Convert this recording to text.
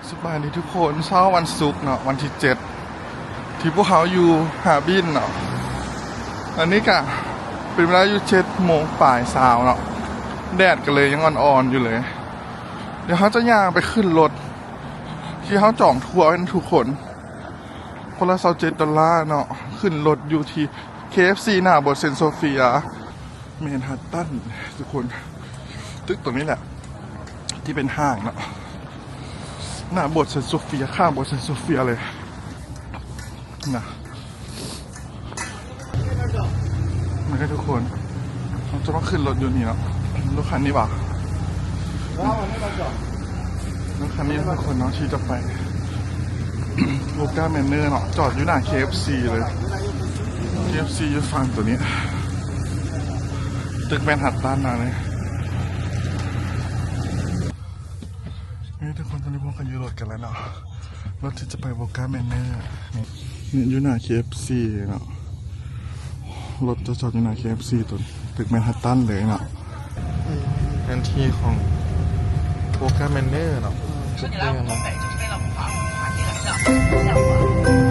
ສະບາຍດີທຸກຄົນ, ເຊົ້າວັນສຸກເນາະ ວັນທີເຈັດ ທີ່ພວກເຮົາຢູ່ຮາບິນເນາະ. ອັນນີ້ກະເປັນເວລາຢູ່ເຈັດໂມງປາຍຊາວເນາະ, ແດດກໍເລີຍຍັງອ່ອນໆຢູ່ເລີຍ. ດຽວເຮົາຈະຍ່າງໄປຂຶ້ນລົດທີ່ເຮົາຈອງທົວໃຫ້ທຸກຄົນ ຄົນລະຊາວເຈັດດອນລາເນາະ, ຂຶ້ນລົດຢູ່ທີ່ ເຄເອັຟຊີ ໜ້າໂບດເຊນໂຊເຟຍ ແມນຮັດຕັນທຸກຄົນ. ຕຶກຕົງນີ້ແຫຼະທີ່ເປັນຫ້າງເນາະ, ໜ້າໂບດເຊນໂຊເຟຍ, ຂ້າງໂບດເຊນໂຊເຟຍເລີຍນະ. ມາເດີທຸກຄົນ, ເຮົາຈະມາຂຶ້ນລົດຢູ່ນີ້ເນາະ, ລົດຄັນນີ້ຫວາ? ລົດຄັນນີ້ທຸກຄົນເນາະ ທີ່ຈະໄປ Boca Manor ເນາະ, ຈອດຢູ່ໜ້າ ເຄເອັຟຊີ ເລີຍ. ເຄເອັຟຊີ ຢູ່ຝັ່ງຕົວນີ້, ຕຶກແມນຮັດຕັນນະນີ້. ນີ້ທຸກຄົນ, ຕອນນີ້ພວກເຮົາຢູ່ລົດກັນແລ້ວເນາະ, ລົດທີ່ຈະໄປ Boca Manor ນີ້. ນີ້ຢູ່ໜ້າ ເຄເອັຟຊີ ເນາະ, ລົດຈະຈອດຢູ່ໜ້າ ເຄເອັຟຊີ ຕົວຕຶກແມນຮັດຕັນເລີຍເນາະ. ແຜນທີ່ຂອງ Boca Manor ເນາະ, ຈຸດແລກເນາະ.